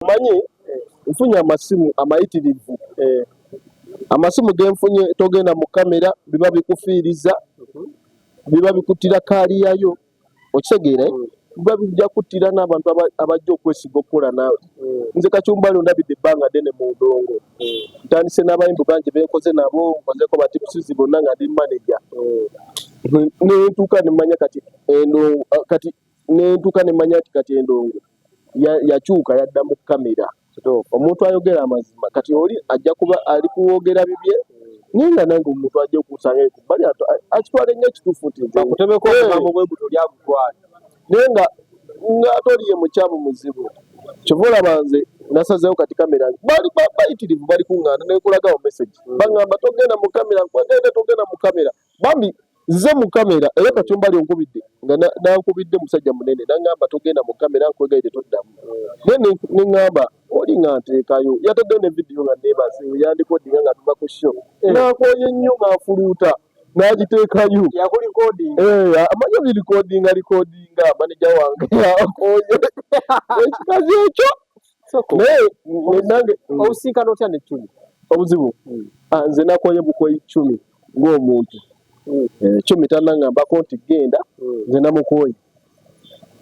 Omanyi nfunye amasimu amayitirivu. Amasimu ge nfunye, togenda mu kamera, biba bikufiiriza, biba bikuttira career yo, okitegeera, eh? Biba bijja kuttira n'abantu abajja okwesiga okukola naawe. Nze Kacumbali ondabidde ebbanga ddene mu ndongo. Ntandise n'abayimbi bangi benkoze nabo, nkozeko batipsizi bonna nga ndi manager. Nentuuka nemanya kati endongo, kati nentuuka nemanya nti kati endongo yakyuka yadda mu kamera. Omuntu ayogera amazima kati oli ajja kuba ali kuwogera bibye, naye nga nange omuntu ajja okusanga ku bbali akitwale nnyo ekituufu nti nze Bakutemeko omugambo bwe guto lyagutwala. Naye nga ate oli ye mukyamu muzibu. Kyova olaba nze nasazeewo kati kamera bali bayitirivu, bali kuŋŋaana nenkulagawo message, baŋŋamba togenda mu kamera, nkwegende togenda mu kamera. Bambi nze mu kamera era Kacumbali onkubidde nga nankubidde musajja munene, naŋŋamba togenda mu kamera, nkwegayidde toddamu. Naye ne ŋŋamba oli nga nteekayo, yataddeyo ne vidiyo nga neebaze yandikodinga nga tuva ku show. Nankooye nnyo nga nfuluuta n'agiteekayo. Yakulikodinga? Eh, amanyi birikodinga rikodinga manager wange akooye ekikazi ekyo, naye nange Osinkana otya ne Cumi? Obuzibu, nze nakoye bukoyi Cumi ng'omuntu. Eh, Cumi tannaŋŋambako nti genda, nze namukooye.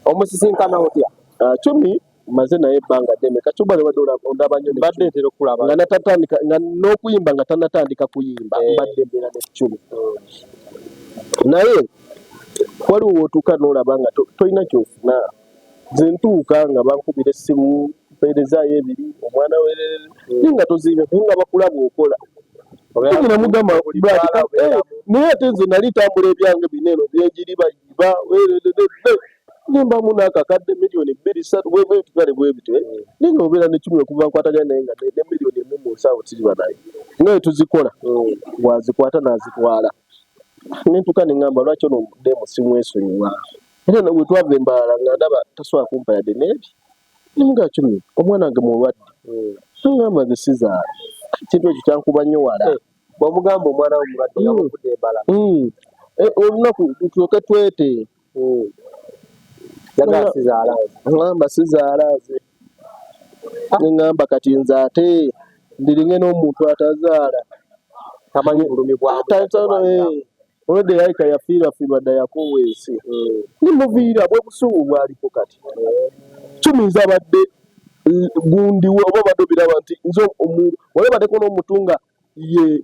Omusisinkana otya? Ah, Cumi maze naye ebbanga ddene. Kacumbali wadde ondaba nnyo ne Mbadde Cumi. ntera okulaba. Nga natatandika nga n'okuyimba, nga tannatandika kuyimba, mbadde mbeera ne Cumi. Naye waliwo wootuuka n'olaba nga tolina kyofuna. Nze ntuuka nga bankubira essimu, mpeerezaayo ebiri omwana we, naye nga toziibe, naye nga bakulaba okola. Cumi namugamba, Buli "Brad, bwala obeeramu." Naye ate nze nali ntambula ebyange bino eno byenjiriba yiba nimbamu n'akakadde 2 miliyoni 3 bwebwetugale bwe bityo, eh. Naye nga obeera ne Cumi okuva nkwatagana naye nga ne 1 miliyoni mu nsawo siriba naye nga bwe tuzikola, bw'azikwata n'azitwala. Nentuuka ne ŋŋamba lwaki ono demu simwesonyiwa, era bwe twava embalala nga ndaba tasobola kumpa yadde n'ebi. Nemugaa, "Cumi, omwana wange mulwadde." Ŋŋamba nze sizaala. Ekintu ekyo kyankuba nnyo wala. Eh, bw'omugamba omwana wo mulwadde nga muvudde embala? Eh, olunaku tusooke twete. Yagala sizaala nze. Ŋŋamba sizaala nze. Neŋŋamba kati nze ate ndiringe n'omuntu atazaala? Tamanyi bulumi bwa Olwedde yalika yafiirwafiirwa dda, yakoowa ensi. Nimuviira bwe busungu bwaliko. Kati Cumi nze abadde gundiwe oba obadde obiraba nti nze wali obaddeko n'omuntu nga ye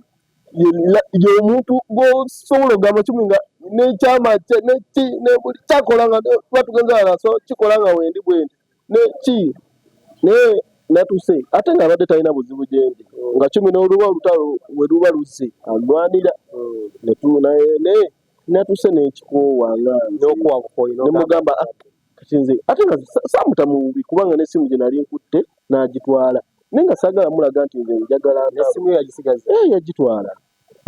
omuntu gw'osobola okugamba Cumi nga n'ekyama kye neki ne buli kyakola nga tuba tugenze wala, so kikola nga wendi bwendi neki. Naye natuuse ate ng'abadde talina buzibu gyendi, nga Cumi n'oluba olutalo we luba luzze alwanira naye naye natuuse n'ekikoowa nga nze. N'okuwa bukooyi. Nemugamba, "Ah, kati nze ate nga saamuta mu bubi, kubanga n'essimu gye nali nkutte n'agitwala, naye nga saagala mulaga nti nze njagala ntalo." N'essimu yo yagisigaza? Eh, yagitwala,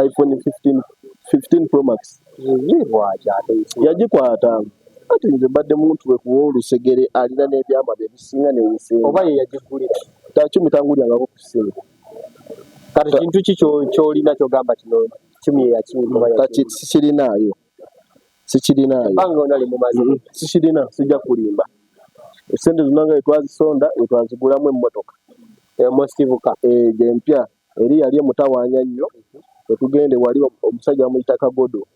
iPhone 15, 15 Pro Max. Ye lwaki ate esimu? Yagikwata. Ati nze mbadde muntu we kuwa olusegere, alina n'ebyama bye bisinga n'ebisinga. Oba ye yagigulira? Cumi tangulyangako ku ssimu. Kati kintu ki ky'olina kyogamba kino Cumi ye yakimpa oba yakimpa? Sikirinaayo, sikirinaayo. Ebbanga lyonna limumaze? Sikirina, sijja kulimba. Esente zonna nga wetwazisonda wetwazigulamu emmotoka. Mosibuka? Eh, gyempya eri yali emutawaanya nnyo. Wetugende wali omusajja bamuyita Kagodo,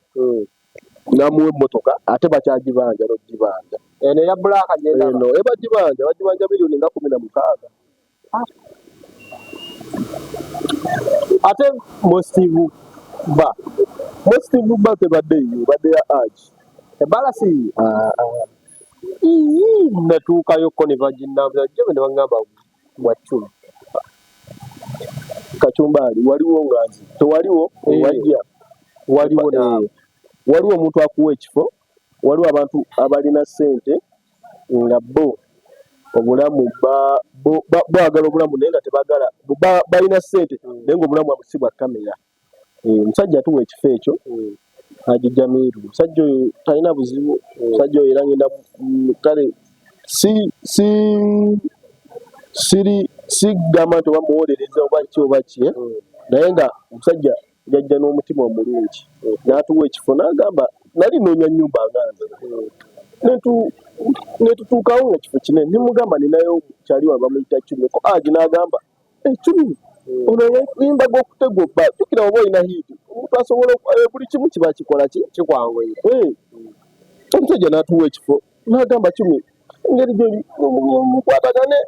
n'amuwa emmotoka, ate bakyagibanja n'ogibanja. Eno eya black gyendaba? Eno ebagibanja, bagibanja miliyoni nga 16. Ate Mosibu ba? Mosibu ba tebadde yiyo, badde ya Haji. Ebbala si yiyo? Ah, ah. Ii, natuukayokko ne baginambuza jo ne baŋŋamba bwa Cumi. Kacumbaali waliwo nga nze tewaliwo. Eh. Wajja. Waliwo Eh, naawe. Waliwo omuntu akuwa ekifo, waliwo abantu abalina ssente nga bo obulamu baagala obulamu naye nga tebagala balina ssente, naye nga obulamu bwabwe si bwa kamera. Eh, omusajja atuwa ekifo ekyo, Haji Jamiru, omusajja oyo talina buzibu. Omusajja oyo era ngenda kale si siri sigamba nti oba muwolereza oba ki oba ki, eh? Naye nga omusajja yajja n'omutima omulungi n'atuwa ekifo, n'agamba nali noonya nnyumba nga nze. Netutuukawo nga kifo kinene, nemugamba ninayo kyali wa bamuyita Cumi ko aji, n'agamba Cumi ono yayimba gw'okutega obba. Jjukira oba olina hit, omuntu asobola buli kimu kiba kikola ki kikwanguyira. Omusajja n'atuwa ekifo, n'agamba, "Cumi, engeri gyoli mukwatagane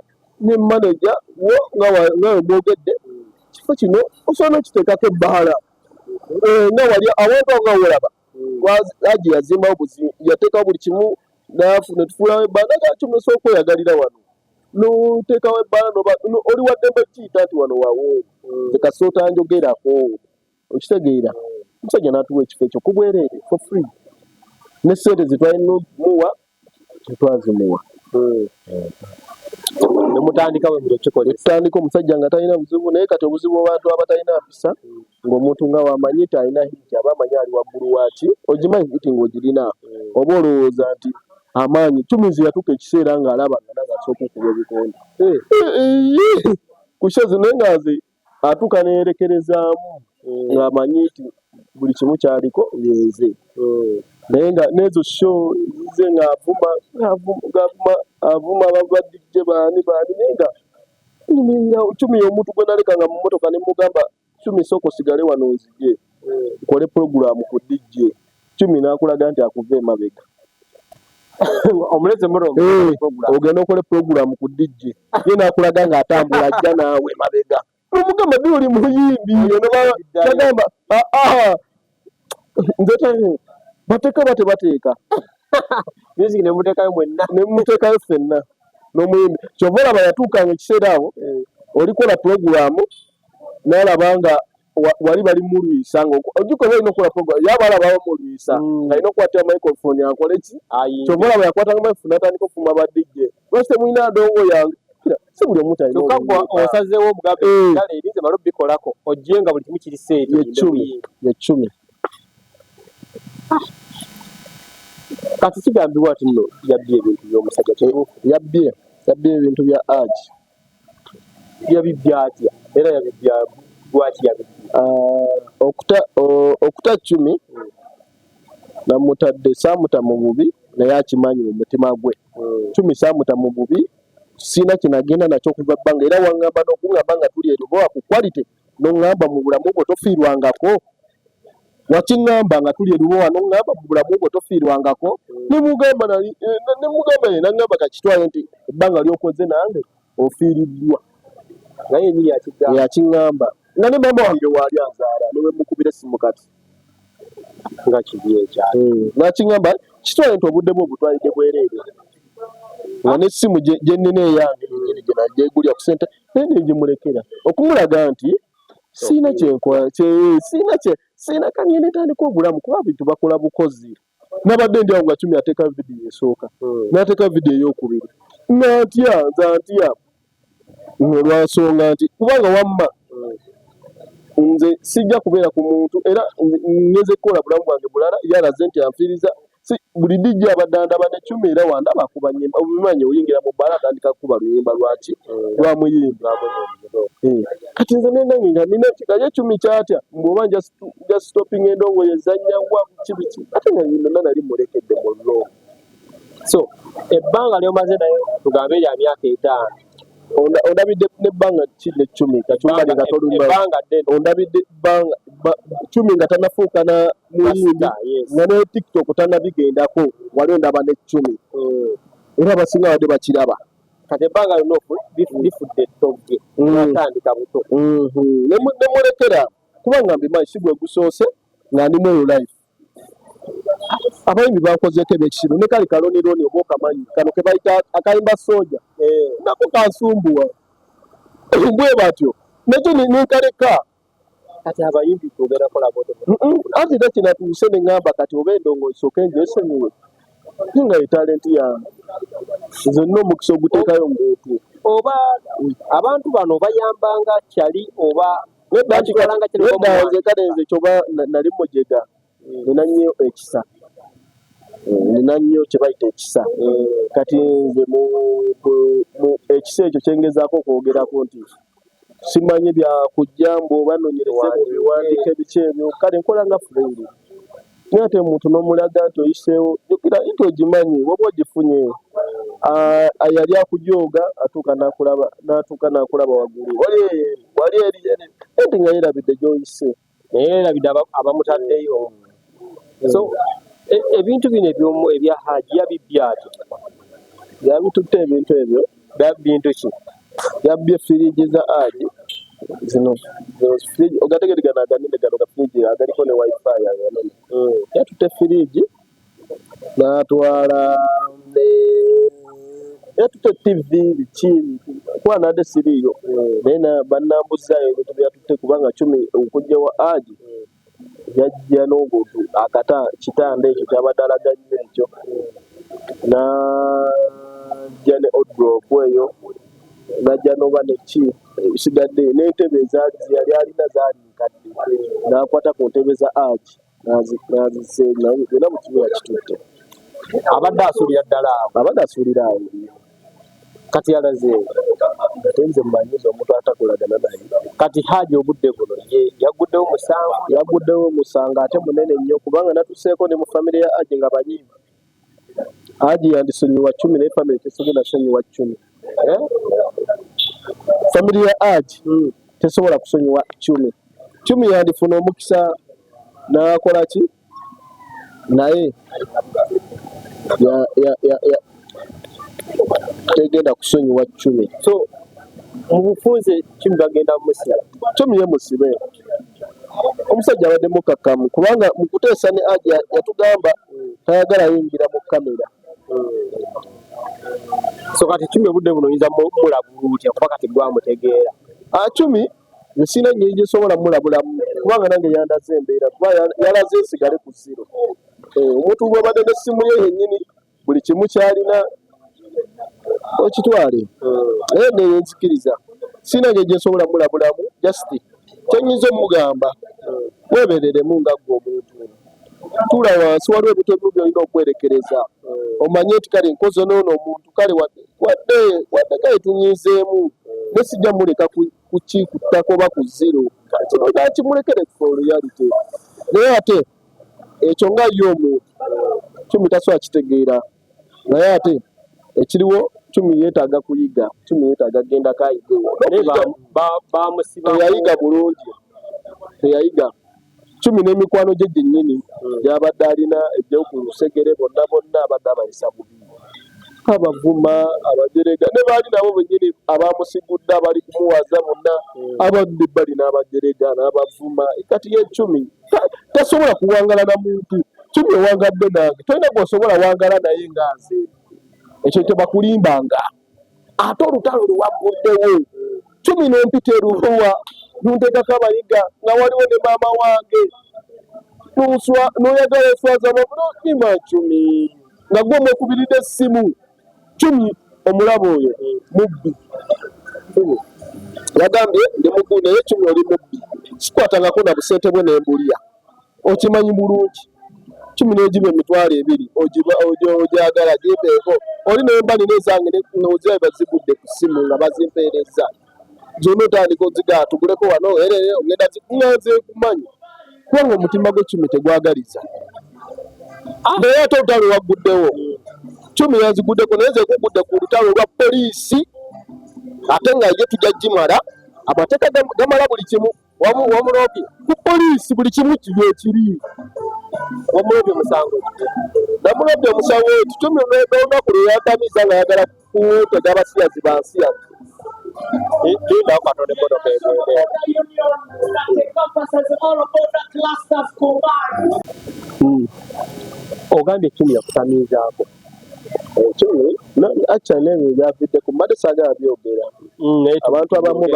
ne manager wo nga nga wemwogedde, kifo kino osobola n'okiteekako ebbaala." Nga wali awantu awo nga wolaba Haji yazimbawo yateekawo buli kimu, netufuulawo ebbaala. Naga, "Cumi, osobola okweyagalira wano noteekawo ebbaala, oli waddembe kiyita nti wano wawo, nze kasita otanjogerako." Okitegeera? Omusajja n'atuwa ekifo ekyo ku bwereere, for free, ne sente ze twalina okumuwa tetwazimuwa. Nemutandika bwe mutyo kikolesa. Tutandika, omusajja nga talina buzibu. Naye kati obuzibu, abantu abatalina mpisa, ng'omuntu nga wamanyi nti alina hit, aba amanyi ali waggulu waaki. Ogimanyi hit ng'ogirina, oba olowooza nti amaanyi. Cumizi yatuuka ekiseera ng'alaba nga nange asooka okuba ebikonde ku shows, naye nga nze atuuka neyerekerezaamu ng'amanyi nti buli kimu kyaliko yenze. Naye nga n'ezo show zize ng'avuma ng'avuma avuma ba DJ baani baani, naye nga Cumi omuntu gwe naleka nga mu mmotoka ne mugamba, "Cumi, sooka osigale wano nzije nkole pulogulaamu ku DJ." Cumi n'akulaga nti akuva emabega. Omuleze mmotoka. Ogenda okole pulogulaamu ku DJ, ye n'akulaga ng'atambula ajja naawe mabega. Nomugamba, "Ddi oli muyimbi?" Nagamba, "Aa, nze bateeka ba tebateeka." Music nemuteekayo mwenna. Nemuteekayo ffenna n'omuyimbi. Kyova olaba yatuukanga ekiseera awo olikola pulogulaamu n'alaba nga wali bali mulwisa, nga ojjuka oba olina okukola pulogulaamu, yaba alaba bamulwisa ng'alina okukwatira microphone akole ki. Kyova olaba yakwatanga microphone n'atandika okufuma ba DJ, "Lwaki temulina ndongo yange?" Si buli omuntu alina Kyokka gwe obuyimba. osazeewo omugambe kale erinze male obikolako, ojje nga buli kimu kiri set. Ye Cumi, ye Cumi. Kati kigambibwa nti nno yabbye ebintu by'omusajja, kituufu? Yabbye ebintu bya Haji. Yabibbye atya? Era yabibbya lwaki yabibbye? Ah, okuta Cumi namutadde, saamuta mu bubi, naye akimanyi mu mutima gwe. Cumi saamuta mu bubi, siina kinagenda nakyo okuva bbanga. Era waŋŋamba n'okuŋŋamba nga tuli eri oba ku quality, n'oŋŋamba mu bulamu bwo tofiirwangako. Wakiŋŋamba nga tuli erubowa, n'oŋŋamba mu bulamu bwo tofiirwangako. Nemugamba nali nemugamba ye naŋŋamba kakitwale nti ebbanga ly'okoze nange ofiiriddwa. Naye yennyini yakigamba? Yakiŋŋamba nga ne maama wange waali anzaala, newe mukubira essimu kati. Nga kibi ekyalo. Nakiŋŋamba, kitwale nti obudde bwe obutwalidde bwereere, nga n'essimu gye nnina eyange yennyini gye nagyegulya ku ssente, naye nengimulekera okumulaga nti siina kyenkola, siina kye siina kangende ntandika obulamu, kuba bintu bakola bukozi. Nabadde ndi awo nga Cumi ateeka vidiyo esooka, n'ateeka vidiyo eyokubiri, nga ntya, nze ntya olwansonga nti kubanga wamma nze sijja kubeera ku muntu, era ngeze kukola bulamu bwange bulala. Ye alaze nti anfiiriza. Si buli DJ abadde andaba ne Cumi, era wandaba akuba nnyimba. Obimanyi, oyingira mu bbaala, atandika kukuba luyimba lwaki lwa muyimbi. Kati nze nenange nga nina kikaye Cumi kyatya mbw'oba nja stopping endongo yezannyawa biki biki, ate nga nonna nali mulekedde mu llo. So ebbanga lyomaze naye tugambe lya myaka 5. Ondabidde nebbanga ki ne Cumi kacumbali nga tolumba? Ebbanga ddene. Ondabidde bbanga Cumi nga tanafuuka na muyimbi, Master, yes. nga ne TikTok tanabigendako, wali ondaba ne Cumi, era abasinga badde bakiraba. Kati ebbanga lyonna lifudde ettogge. Watandika buto. Nemulekera kubanga mbimanyi si gwe gusoose nga ndimu eyo life. Abayimbi bankozeeko ebyekisiru, ne kali kalonironi oba okamanyi kano ke bayita akayimba soja, nako kansumbuwa bwe batyo, nakyo nenkaleka. Kati abayimbi tugenda kola bote? Anti era kinatuuse ne ŋŋamba kati oba endongo nsooke ngyesonyiwe, naye nga ye talenti yange, nze nina omukisa oguteekayo omuntu. Oba abantu bano bayambanga kyali oba Nedda, nti bakitwalanga kyali? Nedda, nze kale nze kyoba nali mujega, nina nnyo ekisa, nina nnyo kye bayita ekisa. Kati nze mu ekisa ekyo kyengezaako okwogerako nti simanyi byakujja mbu oba nonyereze mu biwandiiko ebiki ebyo, kale nkola nga friend. Naye ate omuntu n'omulaga nti oyiseewo, jjukira nti ogimanyi woba ogifunye. Yali akujooga atuuka n'akulaba n'atuuka n'akulaba waggulu wali wali eri eri nti nga yeerabidde gy'oyise. Naye yeerabidde abamutaddeyo. So ebintu bino ebyomu ebya Haji yabibbye atya? Yabitutte ebintu ebyo. Bintu ki? Yabbye firiigi za Haji zino zino firiigi ogategedde gano aganene gano ga firiigi agaliko ne wifi aganene. Yatutte firiigi n'atwala ne yatutte TV biki kuba nadde siriiyo naye bannambuzaayo ebintu bye yatutte kubanga Cumi okujja wa Haji yajja n'obuntu akata kitanda ekyo kyabadde alaga nnyo ekyo n'ajja ne odrop eyo n'ajja n'oba neki ebisigadde n'entebe ezaali ze yali alina zaali nkadde n'akwata ku ntebe za Haji n'azisenga byonna buli kimu yakitutte. Abadde asuulira ddala awo. Abadde asuulira awo. Kati yalaze ate nze mmanyiza omuntu atakolagana naye. Kati Haji obudde buno ye yagguddewo musango? Yagguddewo musango ate munene nnyo kubanga natuseeko ne mu famire ya Haji nga banyiivu. Haji yandisonyiwa Cumi naye famire tesobola kusonyiwa Cumi. Famire ya Haji tesobola kusonyiwa Cumi. Cumi yandifuna omukisa n'akola ki naye tegenda kusonyiwa Cumi. So mu bufunze Cumi bagenda musiba. Cumi ye musibe. Omusajja abadde mukkakkamu kubanga mu kuteesa ne Haji yatugamba tayagala yingira mu kamera. So kati Cumi obudde buno oyinza mulabula otya kuba kati gwamutegeera? Cumi nze sirina ngeri gye nsobola mulabulamu kubanga nange yandaze embeera kuba yalaze nsigale ku zero. Omuntu bw'abadde n'essimu ye yennyini buli kimu ky'alina okitwale. Naye neyo nzikiriza sirina ngeri gye nsobola mulabulamu, just kye nnyinza omugamba weebereremu nga ggwe omuntu. Tuula wansi, waliwo ebintu ebimu by'olina okwerekereza. Omanye nti kale nkoze n'ono omuntu kale wadde wadde kale tunyiizeemu naye sijja muleka ku ki ku ttaka oba ku zero. Kino nakimulekere for reality. Naye ate ekyo nga ye omuntu Cumi tasobola kitegeera. Naye ate ekiriwo Cumi yeetaaga kuyiga, Cumi yeetaaga kugendako ayige. Naye bamusiba teyayiga bulungi, teyayiga. Cumi n'emikwano gye gyennyini gy'abadde alina egy'oku lusegere bonna bonna abadde abayisa bubi. Abavuma, abajerega ne baali nabo bennyini abamusigudde abali kumuwaza bonna abadde bali n'abajerega n'abavuma. Kati ye Cumi tasobola kuwangala na muntu. Cumi owangadde nange, tolina gw'osobola wangala naye nga nze. Ekyo tebakulimbanga. Ate olutalo lwe wagguddewo Cumi n'ompita eruhuwa nunteekako abayiga nga waliwo ne maama wange n'oyagala oswaza nima Cumi nga gwe omwekubiridde essimu. Cumi omulaba oyo mubbi. Yagambye ndi muggu naye Cumi oli mubbi. Sikwatangako na busente bwe ne mbulya. Okimanyi bulungi. Cumi n'ogiba 20,000 ogyagala gimpeeko. Oli ne mba nina ezange oziraba zigudde ku ssimu nga bazimpeerezza. Zonna otandika ozigaa tuguleko wano era ogenda nga nze nkumanyi. Kubanga omutima gwe Cumi tegwagaliza. Naye ate olutalo lwagguddewo. Cumi yanziguddeko naye nze nkugudde ku lutalo lwa poliisi ate nga ye tujja gimala. Amateeka gamala buli kimu. Wamulobye ku poliisi buli kimu kyekiri. Wamulobye musango ki? Namulobye omusango nti Cumi n'olunaku lwe yantamiiza nga ayagala kuntega abasiyazi bansiyazi. Lindawo katono emmotoka egende. Ogambye Cumi yakutamiizaako. Cumi actually n'ebyo byaviddeko mbadde saagala byogera. Abantu abamu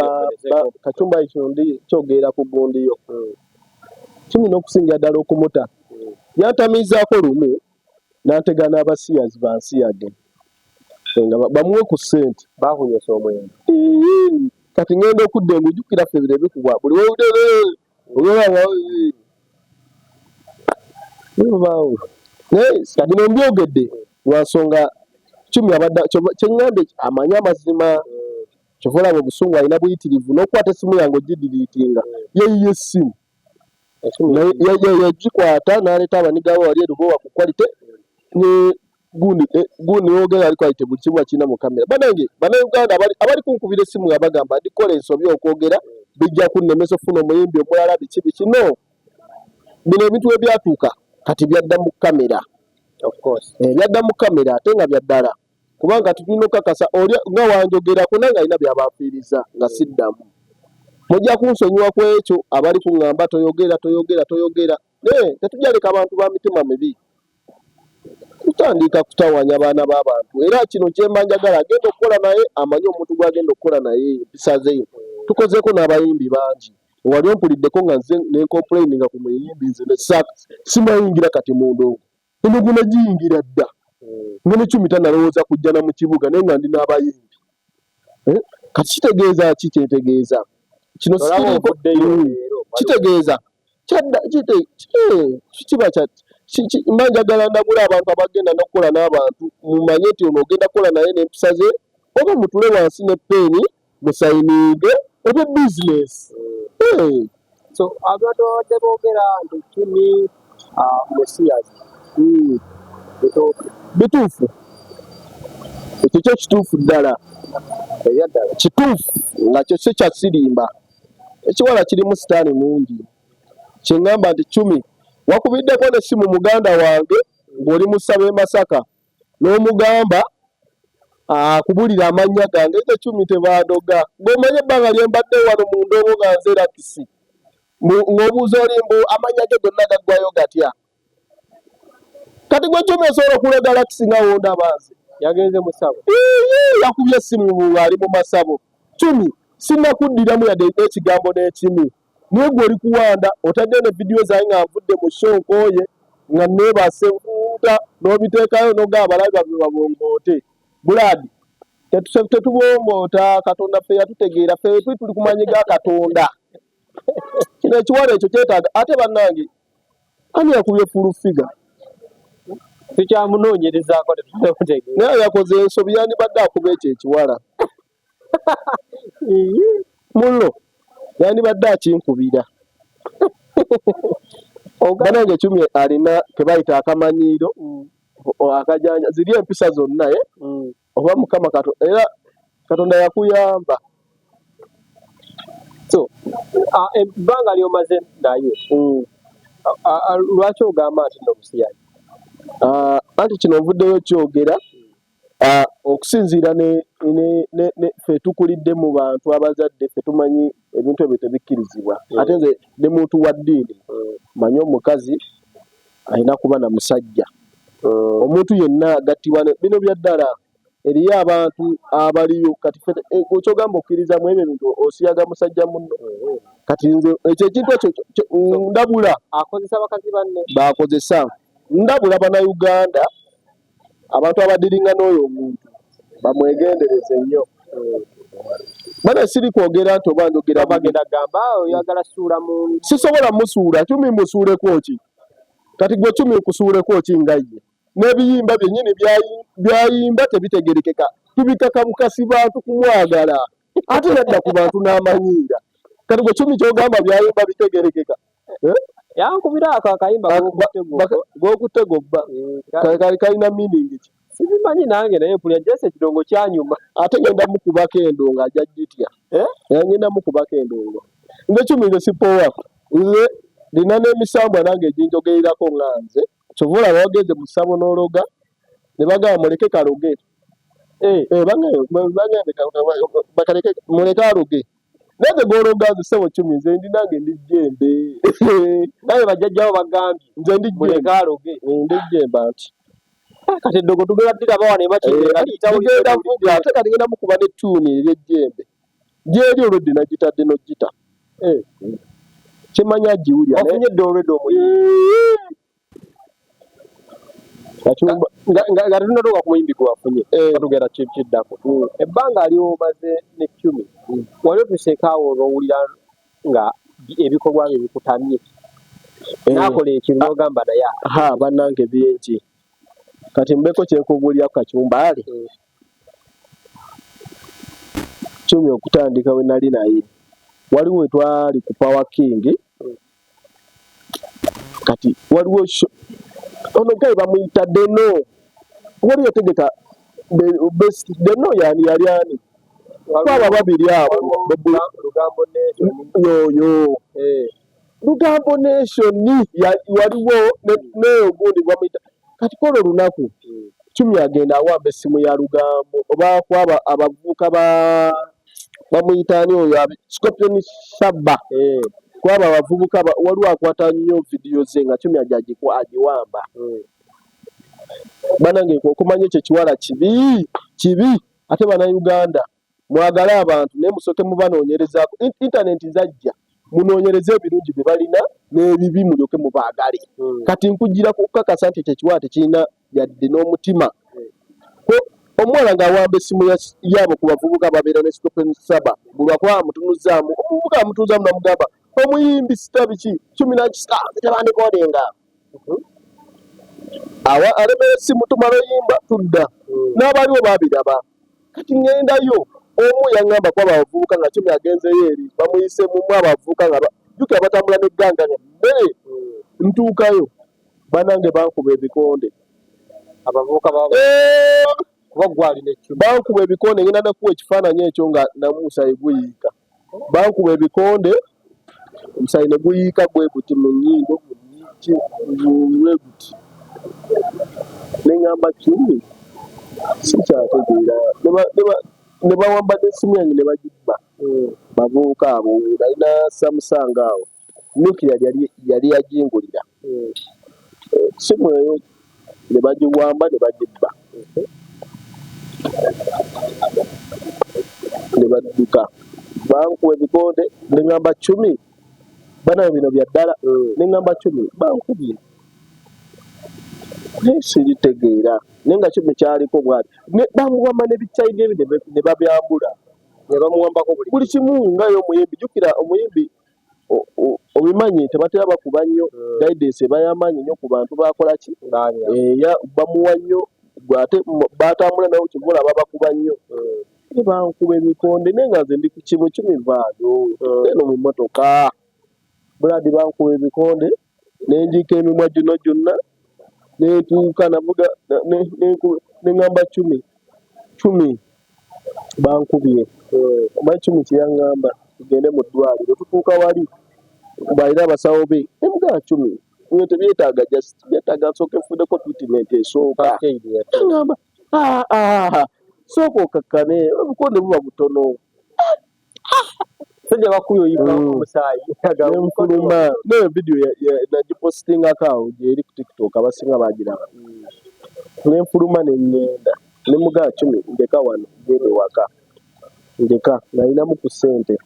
Kacumba ekyo ndi kyogera ku gundi yo. Cumi n'okusingira ddala okumuta. Yantamiizaako lumu n'antega n'abasiyazi bansiyage. Nga bamuwe ku ssente. Baakunywesa omwenge. Kati ngenda okudda engu jjukira ffe bino ebikubwa buli w'owulira bibaawo. Naye bino mbyogedde lwa nsonga Cumi abadde kye ŋŋambye amanyi amazima. Kyova olaba obusungu alina buyitirivu n'okukwata essimu yange ogidiriitinga yeeyiye essimu. Yagikwata n'aleeta abaniga bo wali e Lubowa ku quality ne gundi eh, gundi wogera ali quality, buli kimu akirina mu kamera. Banange Bannayuganda abali kunkubira essimu nga bagamba ndikola ensobi okwogera, bijja kunnemesa okufuna omuyimbi omulala, biki biki. No, bino ebintu we byatuuka kati byadda mu kamera. Eh, byadda mu kamera ate nga bya ddala, kubanga tulina okukakasa oli nga wanjogerako nange alina byabanfiiriza nga siddamu. Mujja kunsonyiwa ku ekyo abali kuŋŋamba toyogera, toyogera, toyogera, naye tetujja leka abantu ba mitima mibi kutandika kutawanya baana b'abantu. Era kino kyemba njagala, agenda okukola naye amanye omuntu gw'agenda okukola naye empisa ze. Tukozeeko n'abayimbi bangi, wali ompuliddeko nga nze nencomplaininga ku muyimbi? Nze simayingira kati mu ndongo endongo nagiyingira dda nga nekumi tanalowooza kujja na mu kibuga, naye nga ndi n'abayimbi. Eh, kati kitegeeza ki? Kyentegeeza kino kitegeeza kiba mba njagala ndabula abantu abagenda n'okukola n'abantu, mumanye nti ono ogenda kukola naye n'empisa ze, oba mutule wansi ne peeni musayininge ebe bizinesi. So abantu babadde boogera nti Chumi musiyazi. Bituufu, ekyo kyo kituufu ddala, kituufu nga kyo si kyasirimba. Ekiwala kirimu sitaani mungi. Kyeŋŋamba nti Chumi wakubiddeko n'essimu muganda wange ng'oli mu ssabo e Masaka n'omugamba akubulira amannya gange. Nze Chumi tebandoga, ng'omanye ebbanga lye mbadde wano mu ndongo nga nze Rakisi, ng'obuuza oli mbu amannya ge gonna gaggwayo gatya? Kati gwe Chumi osobola okuloga Rakisi nga wondaba nze? Yagenze musabo. Yakubye essimu ng'ali mu masabo. Chumi, sinnakuddiramu yadde n'ekigambo n'ekimu, naye gwe oli kuwanda otadde ne vidiyo zange nga nvudde mu show nkooye nga neebase nfuuta n'obiteekayo n'ogamba abalabi babwe babongoote. Blood, tetubongoota. Katonda ffe yatutegeera, ffe tuli tuli kumanyi ga Katonda. Kino ekiwala ekyo kyetaaga. Ate bannange, ani yakubye Full Figure? Tukyamunoonyerezaako, tetunamutegeera. Naye yakoze ensobi, yandibadde akuba ekyo ekiwala mullo, yandibadde akinkubira. Banange, Chumi alina kebayita akamanyiiro akajanja, ziri empisa zonna, eh? Oba Mukama kato, era Katonda yakuyamba. So ebbanga lyomaze naye, lwaki ogamba nti no musiyazi? Anti kino nvuddeyo kyogera okusinziira ne ffe tukulidde mu bantu abazadde, ffe tumanyi ebintu ebyo tebikkirizibwa. Ate nze ne muntu wa ddiini, manyi omukazi alina kuba na musajja. Omuntu yenna agattibwa bino bya ddala, eriyo abantu abaliyo kati ffe kyogamba okkiriza mu ebyo ebintu, osiyaga musajja munno. Kati nze ekyo ekintu ekyo ndabula. Akozesa bakazi banne. Bakozesa. Ndabula Bannayuganda, abantu abadiringa n'oyo omuntu bamwegendereze nnyo. Bana siri kwogera nti oba njogera bubi. Bagenda gamba oyagala suula mu Sisobola musuula. Chumi musuuleko ki? Kati gwe Chumi nkusuuleko ki nga ye n'ebiyimba byennyini byayimba tebitegerekeka, tubikaka bukasi bantu kumwagala, ate yadda ku bantu n'amanyiira. Kati gwe Chumi kyogamba byayimba bitegerekeka? Eh? Yankubira ako akayimba Gw'okutego bba kalina meaning ki? Sibimanyi nange, naye mpulira jese ekidongo kyanyuma. Ate ngenda mukubako endongo, ajja gitya? Eh? Ngenda mukubako endongo. Nze Chumi, nze sipowa, nze nina n'emisambwa nange eginjogererako nga nze. Kyova olaba wagenze mu ssabo n'ologa ne bagamba muleke kaloge. Eh, Eh, bangambe bakaleke, muleke aloge. Naye nze gw'ologa nze ssebo Chumi, nze ndi nange ndi jjembe. Naye bajjajjawo bagambye Nze ndi jjembe. Muleke aloge. Ndi jjembe anti. Kati eddogo tugenda ddiraba wano emakindye nga liyitawo. Ligenda vuga, ate kati ngenda mukuba n'ettuuni ery'ejjembe gyeri olwedde nagitadde n'ogita. Eh, Kyemmanyi agiwulira naye- Wafunye dda olwedde omuyimbi? Kacumba. Nga tetunnatuuka ku muyimbi gwe wafunye, Eh. tugenda kiddako. Ebbanga lyomaze ne Chumi, wali otuuseeko awo n'owulira nga ebikolwa bye bikutamye, Eh. n'akola ekintu n'ogamba naye Ha, bannange, bingi. Kati mbeko kyenkubuulira ku Kacumbaale. Chumi okutandika we nali naye, waliwo we twali ku Power King. Kati waliwo ono guy bamuyita Deno, waliwo yategeka best Deno, yani yali ani kwaba babiri abo? Lugambo Nation. Yoyo. Lugambo Nation, waliwo neyo gundi bamuyita. Kati kwolwo olunaku Cumi agenda awamba essimu ya Lugambo oba kwaba abavubuka ba bamuyita ani oyo, Scorpion Shabba. Kwaba abavubuka waliwo akwata nnyo vidiyo ze nga Cumi ajja agiwamba. Banange, okumanya ekyo ekiwala kibi kibi. Ate Bannayuganda, mwagale abantu naye musooke mubanoonyerezaako. Intaneti zajja, munoonyereze ebirungi bye balina n'ebibi, mulyoke mubaagale. Kati nkugira kukakasa nti ekyo ekiwala tekirina yadde n'omutima. Ko omuwala ng'awamba essimu yaabo ku bavubuka babeera ne Scorpion Saba, buli lwakuba amutunuzaamu, omuvubuka amutunuzaamu namugamba omuyimbi sita biki, Cumi nakisika tebandikodinga awa alemera essimu, tumala oyimba tudda. N'abaliwo babiraba. Kati ŋŋendayo, omu yaŋŋamba kuba abavubuka nga Cumi agenzeyo eri bamuyise mumu abavubuka nga jjukira batambula n'egganga nga nnene. Ntuukayo, banange, bankuba ebikonde. Abavubuka baba kuba gwalina eccumi. Bankuba ebikonde, ngenda nakuwa ekifaananyi ekyo nga namusayi guyiika. Bankuba ebikonde, omusayi ne guyiika bwe guti mu nnyindo bwe guti, ne ŋŋamba Cumi sikyategeera. Ne bawamba n'essimu yange ne bagibba bavubuka abo. Nalina Samsung awo, Nokia yali yagingulira simu eyo, ne bagiwamba ne bagibba ne badduka. Bankuba ebikonde, ne ŋŋamba Cumi banaye bino bya ddala. Ne ŋŋamba Cumi bankubye naye siritegeera, naye nga Cumi kyaliko bwati. Bamuwamba n'ebikyayini ebi ne babyambula. Ne bamuwambako buli buli kimu. Ngayo omuyimbi, jjukira omuyimbi obimanyi tebatera bakuba nnyo. Guidance eba y'amaanyi nnyo ku bantu bakola ki? Baanya. Eya bamuwa nnyo gwe ate batambula nabo kivula babakuba nnyo. Ne bankuba ebikonde naye nga nze ndi ku kimu, Cumi vaayo eno mu mmotoka buladi. Bankuba ebikonde nenjiika emimwa gino gyonna, nentuuka navuga ne ŋŋamba Cumi, Cumi bankubye. Omanyi Cumi kyeyaŋŋamba? Tugende mu ddwaliro. Tutuuka wali balina abasawo be, nemugamba Cumi bino tebyetaaga, just byetaaga nsooke nfuneko treatment esooka. First aid yaffe. Aŋŋamba, "Ah, ah, sooka okakkane, obukonde buba butono." Sajja bakubye oyika omusaayi. Nenfuluma nayo vidiyo nagipositingako awo gyeri ku TikTok, abasinga bagiraba. Nenfuluma neŋŋenda nemugaa Cumi ndeka wano genda ewaka, ndeka nalinamu ku ssente.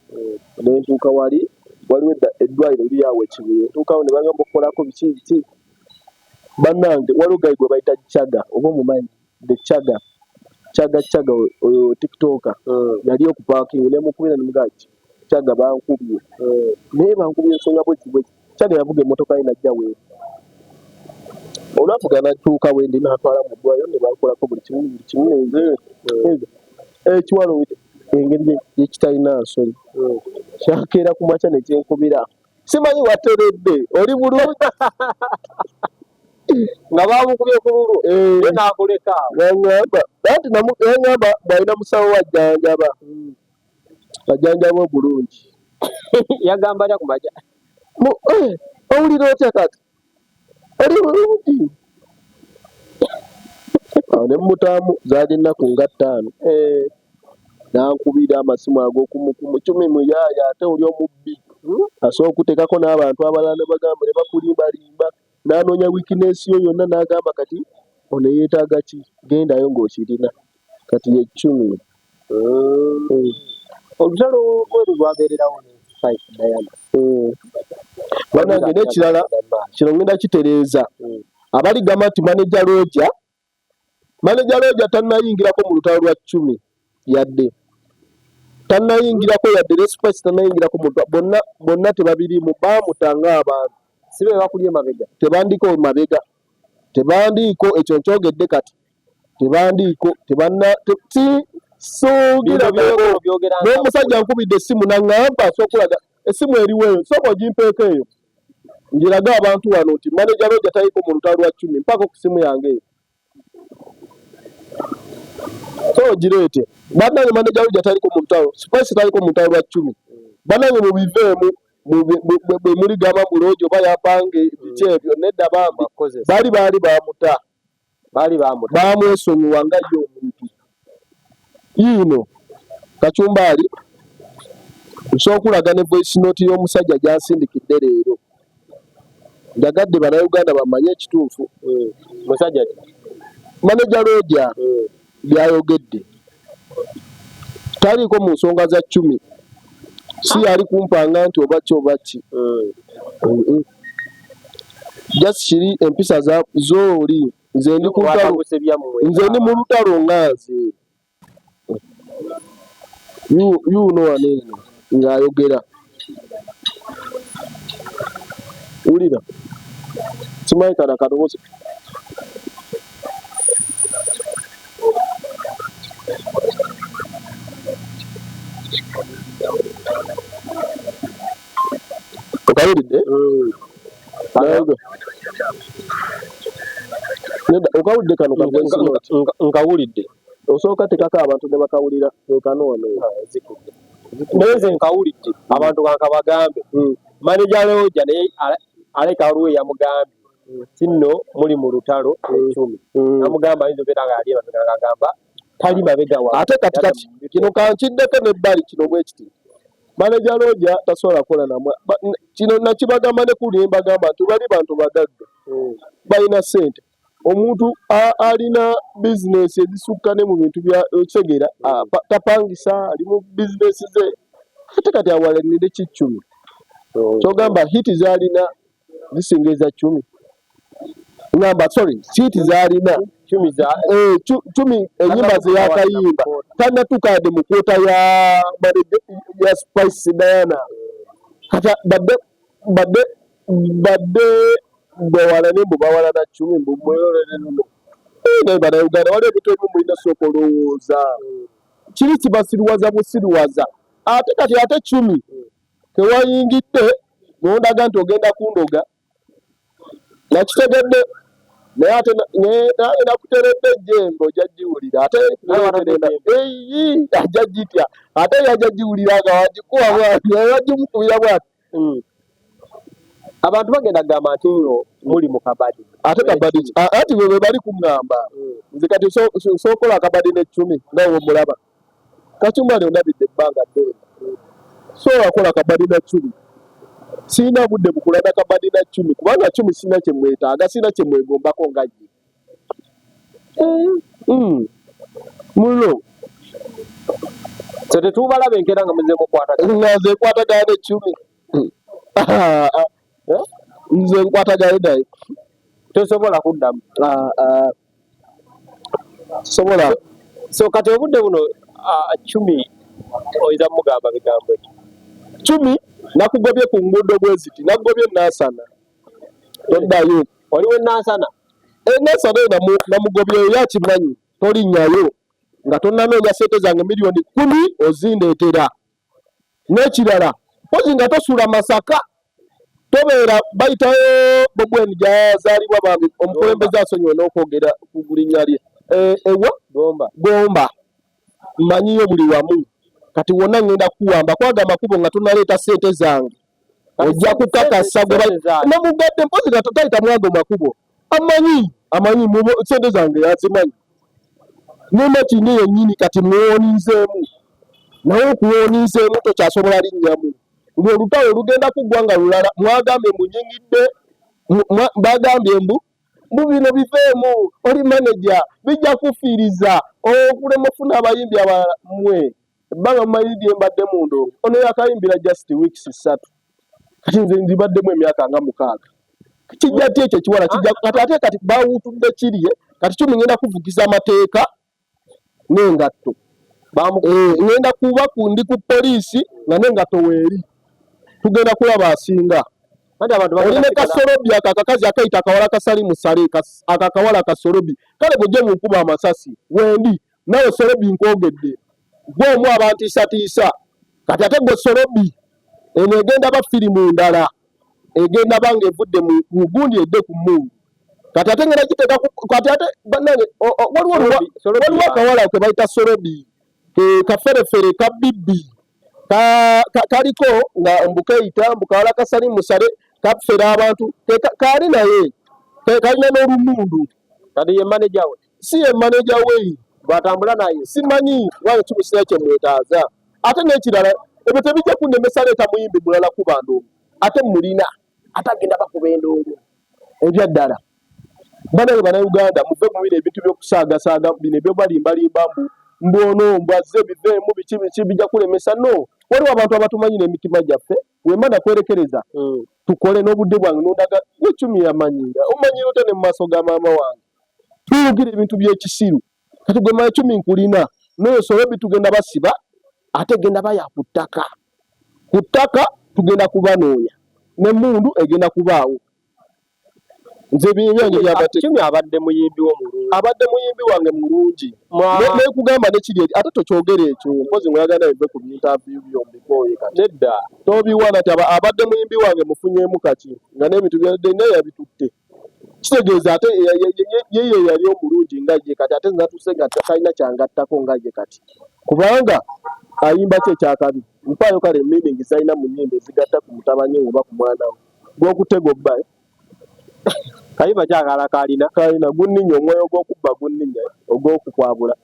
Nentuuka wali, waliwo eddwaliro liri awo ekibuye. Ntuukawo ne bagamba okukolako biki biki. Bannange, waliwo guy gwe bayita Chaga, oba omumanyi, the Chaga, Chaga, Chaga oyo TikToker. Yali okuparking, nemukubira nemugaa Chaga bankubye, naye bankubye ensonga bweki bweki. Chaga yavuga emmotoka ye najja weeri, olwavuga natuuka wendi natwala mu ddwaliro ne bankolako buli kimu buli kimu. Nze ekiwalo engeri yekitalina nsonyi, kyakeera ku makya nekyenkubira, simanyi wateredde, oli bulungi? Nga bamukubye ku lulwo. Eh. Ye n'akuleka awo. Yaŋŋamba anti yaŋŋamba bw'alina musawo we ajjanjaba, ajjanjaba obulungi. Yagamba atya ku makya? Owulira otya kati, oli bulungi? Awo ne mmutaamu, zaali ennaku nga 5. N'ankubira amasimu ag'okumukumu, Cumi muyaaya ate oli omubbi asobola okuteekako n'abantu abalala ne bagamba ne bakulimbalimba, n'anoonya weakness yo yonna n'agamba kati ono yeetaaga ki, gendayo ng'okirina. Kati ye Cumi. Olutalo lweru lwabeererawo ne Spice Diana. Bannange, n'ekirala kino ngenda kitereeza. Abali gamba nti manager Roger, manager Roger tannayingirako mu lutalo lwa Cumi, yadde tannayingirako, yadde ne Spice tannayingirako mu bonna bonna tebabirimu, baamuta ng'abantu. Si be bakuli emabega? Tebandiko mabega, tebandiiko, ekyo nkyogedde kati, tebandiiko, tebanna suugira. Bino byogera n'omusajja nkubidde essimu naŋŋamba, sokulaga essimu eriwo eyo, sooka ogimpeeko eyo. Ngiraga abantu wano nti manager Roger taliko mu lutalo lwa Cumi, mpako ku simu yange eyo. So gireete bannange, manager Roger taliko mu lutalo, Spice taliko mu lutalo lwa Cumi. Bannange mubiveemu, bwe muligamba mbu Roger oba yampange biki ebyo, nedda bambi. Bakozesa. Baali bamuta. Baali bamuta. Bamwesonyiwa nga ye omuntu. Yiino kacumbaali nsobola okulaga ne voice note y'omusajja gy'ansindikidde leero. Njagadde Bannayuganda bamanye ekituufu. Musajja ki? Manager Roger byayogedde taliiko mu nsonga za Cumi, si yali kumpanga nti oba ki oba ki. Just kiri empisa zooli, nze ndi ku lutalo. Watabuse byammwe. Nze ndi mu lutalo nga nze yuno wano eno ng'ayogera, wulira, simanyi kana kalowoozi. Okawulidde? Nayoge- Nedda, okawulidde kano ka voice note? Nkawulidde. Osooka tekako abantu ne bakawulira kano wano. Naye nze nkawulidde, abantu kankabagambe, manager Roger naye aleka waliwo eyamugambye ti nno muli mu lutalo ecumi. Namugamba ayinza obeera nga yali emabega, ng'agamba tali mabega wa. Ate kati kino kankiddeko nebbali kino bwe kiti, manager Roger tasobola kukola namwe. Kino nakibagamba ne kuli mbagamba nti bali bantu bagagga, balina ssente, omuntu alina bizinesi ezisukka ne mu bintu bya okitegeera, tapangisa, ali mu bizinesi ze. Ate kati awalanire ki Cumi? Kyogamba hit z'alina zisinga eza Cumi? Ngamba sorry, hit z'alina Cumi za Eh, Cumi enyimba ze yakayimba tannatuuka yadde mu quarter ya Spice Diana. Kati badde bawalane mbu bawalana Cumi, mbu mweyolere luno. Eh, naye Bannayuganda, waliwo ebintu ebimu mulina sooka olowooza, kiri kibasiriwaza busiriwaza. Ate kati ate Cumi tewayingidde nondaga nti ogenda kundoga, nakitegedde, naye ate nange nakuteredde ejjembe, ojja giwulira ate. Eyi, ajja gitya ate yajja giwulira nga wagikuba bwati, wagimukubira bwati. Abantu bagenda kugamba nti nno muli mu kabadi. Ate kabadi ki? Anti bwe bali kuŋŋamba nze kati sookola akabadi n'eccumi nga womulaba Kacumbali ondabidde ebbanga ddene, sobola kukola kabadi na Cumi. Sirina budde bukulana kabadi na Cumi, kubanga Cumi sirina kye mwetaaga, sirina kye mwegombako nga ye. Mulo. So tetubalaba enkeera nga muze mukwatagana? Nga nze nkwatagana ne Cumi? Ah, ah. Eh? Nze nkwatagana naye? Tosobola kuddamu. Ah, ah. Sobola. So kati obudde buno, Cumi oyinza mugamba bigambo ki? Cumi nakugobye ku nguudo bwe ziti, nakugobye Nansana, toddayo. Waliwo enansana? Nansana eyo namugobyeyo, yakimanyi, tolinnyayo nga tonnanoonya sente zange 10 miliyoni ozindeetera. N'ekirala, mpozi nga tosula Masaka, tobeera bayitayo Bobweni gyazaalibwa, bambi omukulembeze asonyiwe n'okwogera ku linnya lye. Eh, ewa Gomba. Gomba mmanyiyo buli wamu, kati wonna ngenda kukuwamba kwaga amakubo nga tonaleeta sente zange, ojja kukakasa gwe namugadde. Mpozi nga tayita mwago makubo, amanyi sente zange yazimanyi nemakindi yennyini. Kati muwoninzeemu, naye okuwoninzeemu tokyasobola linnyamu ng'olutalo lugenda kuggwa nga lulala. Mwagambye munyingidde, bagambye mbu bino biveemu, oli manager, bijja kufiiriza okulema ofuna abayimbi abalala. Mmwe ebbanga mumanyi lye mbadde mu ndongo, ono yakayimbira just weeks 3, kati nze nzibaddemu emyaka nga 6. Kijja ti ekyo ekiwala kijja kati ate kati bawutudde kirye. Kati Cumi ngenda kuvugiza amateeka n'engatto. Eh, ngenda kuba ndi ku poliisi nga n'engatto weeri, tugenda kulaba asinga. Anti abantu oli bagenda ne kasolobi ako akakazi akayita akawala kasali musale ako akawala kasolobi. Kale mujje munkuba amasasi wendi nawe solobi, nkwogedde gwe omu abantiisatiisa. Kati ate gwe solobi, eno egenda ba firimu ndala. Egenda banga evudde mu gundi edde ku mungu. Kati ate ngenda giteeka kati ate bannange, waliwo akawala ke bayita Sorobi, ke kaferefere ka bibbi kaliko nga mbu keeyita mbu kawala kasali musale, kafera abantu, kaali naye kalina n'olumundu. Kati ye manager we? Si ye manager we. Bwatambula naye? Simanyi lwaki kimusira kyemwetaaza. Ate n'ekirala, ebyo tebijja kunnemesa leeta muyimbi mulala kuba ndongo, ate mulina, ate agenda bakuba endongo ebyaddala. Banange Bannayuganda, muve mu bino ebintu by'okusaagasaaga bino ebyobalimbalimba mbu mbwono mbwazze biveemu biki biki bijja kulemesa. No, waliwo abantu abatumanyi n'emitima gyaffe. Wemba nakwerekereza, tukole n'obudde bwange nondaga wecumi yamanyira omanyira otya ne mu maaso ga maama wange tuyugira ebintu by'ekisiru. Kati gwe mayecumi nkulina noyo Solobi tugenda basiba, ate genda baya ku ttaka, ku ttaka tugenda kubanoonya n'emmundu egenda kubaawo. Nze ebyange byamateeka. Kimi abadde muyimbi wo mulungi. Abadde muyimbi wange mulungi. Nekugamba nekiri eri ate tokyogera ekyo, mpozi ngaoyagala bive ku interview byombikooye kati. Nedda. Tobiwana nti abadde muyimbi wange mufunyeemu kaki nga n'ebintu byadde naye yabitutte, kitegeeza ate ye ye yali omulungi nga ye. Kati ate natuuse nga talina kyangattako nga ye kati, kubanga ayimba ki ekyakabi? Mpaayo kale meaning zalina mu nnyimba ezigatta ku mutabanyi oba ku mwana we gw'okutega obba. Kayimba kyakala kalina. Kalina gunninya, omwoyo gw'okubba gunninya, ogw'okukwabula.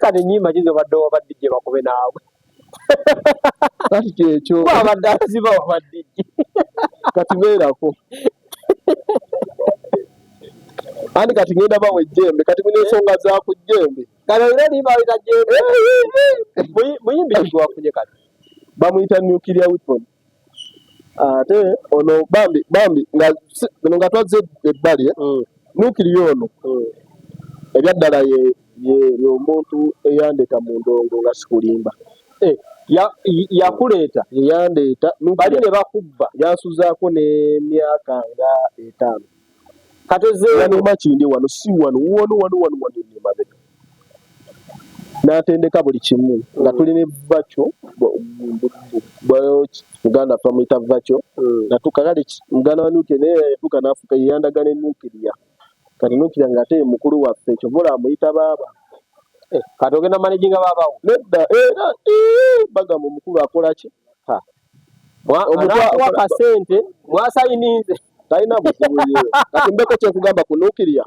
Kati ennyimba ki zobadde owa DJ bakube naawe? Kati kyekyo. Abadde aziba owa DJ. Kati beerako andi kati ngenda bawa ejjembe, kati bino ensonga za ku jjembe. Kati olina erimba bayita jjembe. Muyimbi ki gwewafunye kati? Bamuyita Nuclear Weapon. Ate ono bambi bambi nga bino nga twazze ebbali, eh? Nuclear ono ebyaddala ye omuntu eyandeeta mu ndongo, nga sikulimba. Eh, yakuleeta? Yeyandeeta. Bali ne bakubba. Yansuzaako n'emyaka nga 5. Kati ozeeyo? Wano Makindye wano, si wano wano wano wano wano emabega, n'atendeka buli kimu nga tuli ne Vaco, muganda waffe bamuyita Vaco. Natuuka kale muganda wa Nuclear naye yatuuka n'afuuka yeyandaga ne Nuclear. Kati Nuclear ng'ate ye mukulu waffe, kyova olaba amuyita baaba. Eh, kati ogenda managinga baabawo? Nedda, era bagamba omukulu akola ki? Omuntu anakuwa kasente mwasayininze. Talina buzibu ye. Kati mbeko kyekugamba ku Nuclear,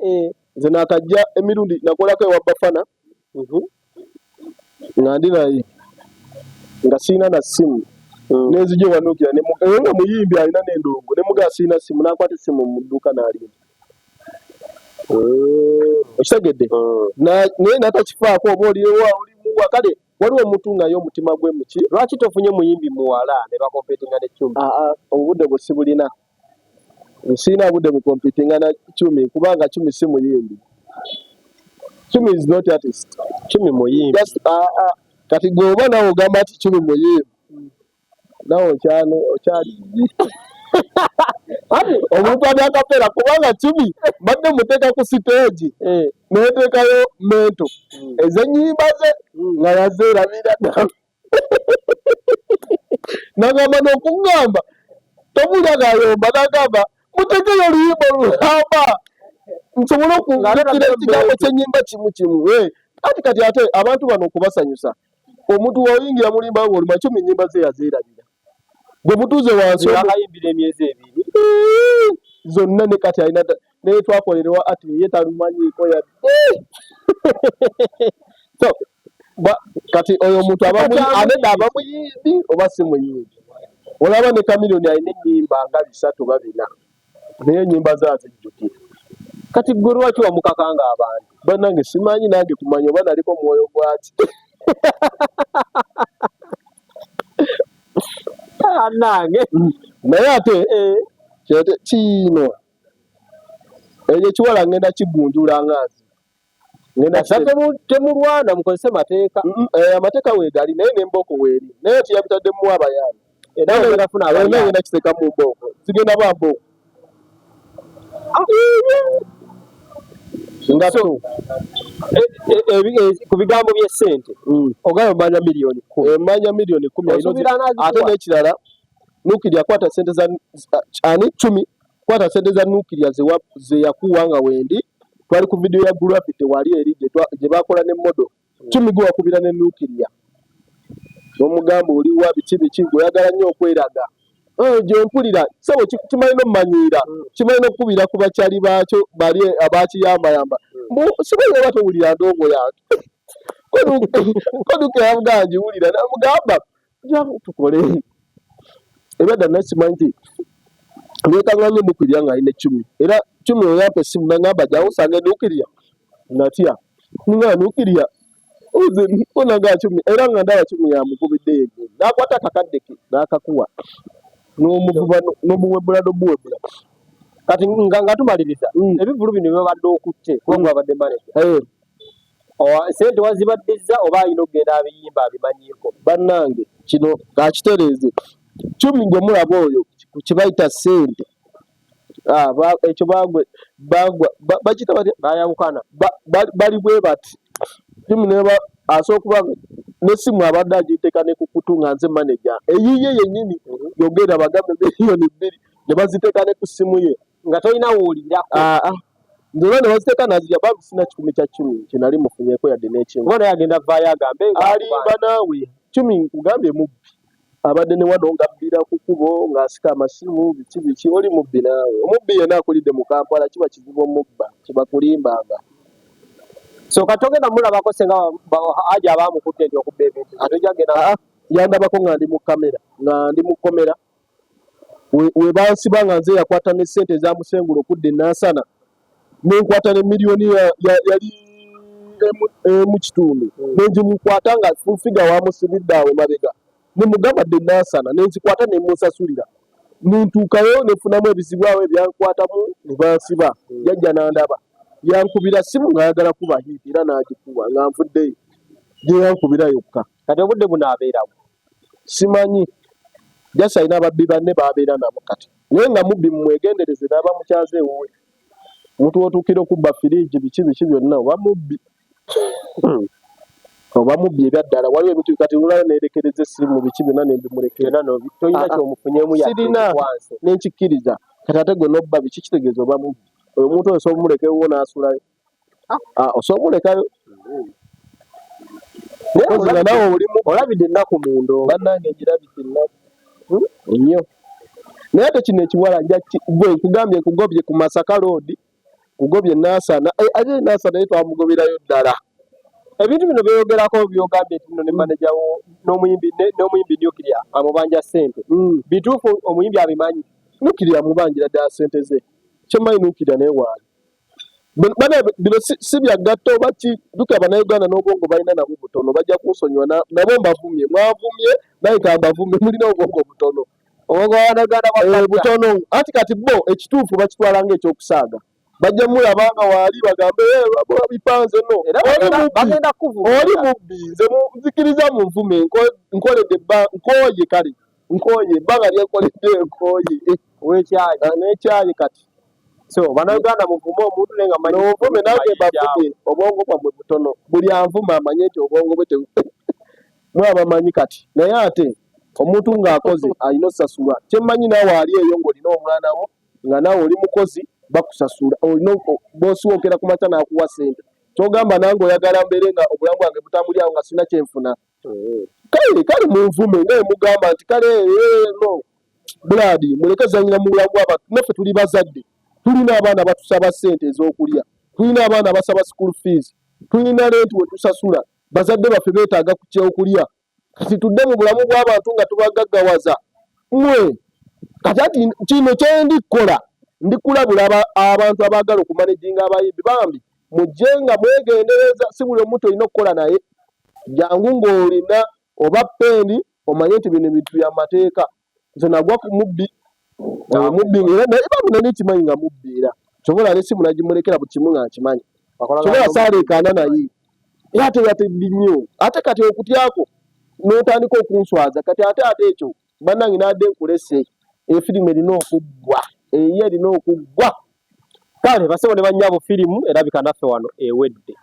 nze nakajja emirundi nakolako ewa Bafana nga ndi naye nga sirina na ssimu, nenzija ewa Nuclear nga muyimbi alina n'endongo, ne mugaa sirina ssimu, n'akwata essimu mu dduuka n'alinda. Okitegedde? Naye n'atakifaako oba oliwa olimuwa. Kale waliwo omuntu nga ye omutima gwe muki. Lwaki tofunye muyimbi muwala ne bakompetinga ne Cumi? Aa, obudde bwe sibulina, sirina budde bukompitinga na Cumi, kubanga Cumi si muyimbi. Cumi is not artist. Cumi muyimbi. Just, kati gwe oba nawe ogamba nti Cumi muyimbi, nawe okyano okyali omuntu ali akapera, kubanga Cumi mbadde muteeka ku siteegi neteekayo mento ez'ennyimba ze nga yazeerabira ddala, nagamba n'okugamba tobulya gayomba, nagamba mutekeyo oluyimba olulamba nsobole okujjukira ekigambo ky'ennyimba kimu kimu. Ati kati ate abantu bano okubasanyusa, omuntu woyingira mulimba oluma Cumi ennyimba ze yazeerabira, gwe mutuuze wansi. Yakayimbira emyezi 2. Zonna ne kati alina naye twakolerwa ati ye talumanyiiko yadde. So kati oyo omuntu anedda aba muyimbi oba si muyimbi? Olaba ne Kamiliyoni alina ennyimba nga bisatu ba bina, naye ennyimba ze azijjukira. Kati gwe lwaki wamukakanga abantu? Bannange, simanyi nange kumanya oba naliko mwoyo gwaki. Nange. Naye ate kyete kiino ekyo ekiwala ngenda kigunjula nga nze ngenda. Temulwana, mukozese mateeka. Amateeka weegali, naye n'embooko weeri, naye tiyabitaddemu abayaayi. Era ogenda funa Era abayaayi. Ngenda kiteeka mu mbooko, zigenda ba mbooko nga So, ku bigambo by'essente, ogamba omanya 10,000,000? Emanya 10,000,000. Osuubira ate anaazikuwa? N'ekirala. Nukirya kwata sente za ani cumi kwata sente za nukirya ze yakuwa nga wendi twali ku video ya Gravity wali eri gye bakola ne model cumi gwe wakubira ne nukirya n'omugamba oliwa biki biki gwe oyagala nnyo okweraga gye mpulira sebo kimanyi n'omumanyiira kimanyi n'okukubira ku bakyali baakyo bali abakiyambayamba mbu simanyi oba towulira ndongo yange koduka yamugamba ngiwulira namugamba jangu tukole ebadda naye simanyi nti lwekanga nnyo nukirya nga alina ecumi era cumi oyampa essimu nangamba jangu osange nukirya natya nga nukirya onaga cumi era nga ndaba cumi yamukubidde yennyini n'akwata akakadde ke n'akakuwa n'omuvuba n'omuwebula n'omuwebula. Kati nga tumaliriza, ebivvulu bino byobadde okutte kuba gwabadde manager, sente wazibaddizza oba alina okugenda abiyimba abimanyiiko? Bannange, kino kakitereeze. Cumi gwe mulaba oyo kibayita sente. Ah, ekyo bagwe bagwa bakiyita batya? Bayawukana. Bali bwe bati cumi neba asobola okuba n'essimu abadde agiteeka ne ku kutu nga nze manager eyiye yennyini yogera bagambe 2 miliyoni ne baziteeka ne ku ssimu ye. Nga tolina wuulirako. Ah, ah. Nze ne baziteeka nazirya bambi sina 100 kya cumi kye nali mufunyeeko yadde n'ekimu. Kuba naye agenda vaayo agambe nga alimba naawe. Cumi nkugambye mubbi abadde ne wano ng'abbira ku kkubo ng'asika amasimu biki biki. Oli mubbi naawe. Omubbi yenna akulidde mu Kampala kiba kizibu omubba kibakulimbanga. So kati togenda mulabako senga aja abamukutte nti okubba ebintu tojja genda? Ah, yandabako nga ndi mu kamera nga ndi mu kkomera we bansiba nga nze yakwata ne ssente ezamusengula okudda e Nansana nenkwata ne miliyoni yali emu kitundu nengimukwata nga Full Figure wamusibidde awo mabega nemugamba dde Nansana nenzikwata nemunsasulira nentuukayo nefunamu ebizibu awo ebyankwatamu ne bansiba. Yajja nandaba yankubira simu ng'ayagala kuba hit era n'agikuba nga nvuddeyo gye yankubira yokka. Kati obudde buno abeerawo? Simanyi jasi alina ababbi banne babeera nabo kati naye nga mubbi mumwegendereze n'aba mukyaze ewuwe omuntu wotuukira okubba firiigi biki biki byonna oba mubbi oba mubbi ebyaddala. Waliwo ebintu kati olulala nerekereza essimu biki byonna nembimulekera. Byonna tolina Ah, ah. kyomufunyemu yadde Sirina. ekikwanso. Nenkikkiriza kati ate gwe nobba biki kitegeeza oba mubbi oyo omuntu oyo osobola omuleka ewuwo n'asulayo. Ah, osobola omulekayo. Naye Kozi nga naawe oli mubbi. Olabidde ennaku mu ndongo. Bannange ngirabidde ennaku nnyo naye ate kino ekiwala nja gwe nkugambye nkugobye ku Masaka Road kugobye Nansana. Eh, ate Nansana naye twamugoberayo ddala. Ebintu bino byoyogerako byogambye nti nno ne manager wo n'omuyimbi Nuclear amubanja ssente, bituufu? Omuyimbi abimanyi? Nuclear amubanjira ddala ssente ze. Kyemmanyi Nuclear naye waali. Bana bino si bya ggatto oba ki duka. Bannayuganda n'obwongo balina nabwo butono bajja kunsonyiwa nabo mbavumye mwavumye naye kambavume mulina obwongo butono. Obwongo bw'Abannayuganda Eh, bwa butono anti kati bo ekituufu bakitwala ng'ekyokusaaga bajja mulaba nga waali bagambe "Eh, bipanze no." Era Oli mubbi. bagenda kuvuma. Oli mubbi. Nze nzikiriza munvume nkoledde nkooye kale nkooye ebbanga lyenkoledde nkooye. Wekyayi. Ah, n'ekyayi kati. So Bannayuganda muvume omuntu naye nga manyi Nonvume nange mayinja. Mbavume obwongo bwammwe butono. Buli anvuma amanye nti obwongo bwe mwabamanyi kati naye ate omuntu ng'akoze alina osasulwa. Kyemmanyi naawe ali eyo ng'olina omwana wo nga naawe oli mukozi bakusasula olina bw'osiwokera ku makya n'akuwa ssente kyogamba nange oyagala mbeere nga obulamu bwange butambuli awo nga sirina kyenfuna. Kale kale munvume nga emugamba nti kale no buladi muleke zanyira mu bulamu bw'abantu. Naffe tuli bazadde tulina abaana batusaba ssente ez'okulya tulina abaana basaba school fees tulina rent we tusasula bazadde baffe beetaaga ku kyokulya. Kati tudde mu bulamu bw'abantu nga tubagaggawaza mmwe. Kati ati kino kyendi kukola ndi kulabula abantu abaagala okumanaginga abayimbi bambi mujje nga mwegendereza. Si buli omuntu olina okukola naye jangu ng'olina oba peeni omanye nti bino bintu bya mateeka. Nze nagwa ku mubbi oyo mubbi era naye bambi nali nkimanyi nga mubbi era kyobola n'essimu nagimulekera buli kimu nga nkimanyi kyobola saaleekaana naye era ate yatebbi nnyo ate kati okutyako n'otandika okunswaza kati ate ate ekyo bannange nadde nkulese efirimu erina okuggwa eyo erina okuggwa. Kale basebo ne bannyabo firimu erabika naffe wano ewedde.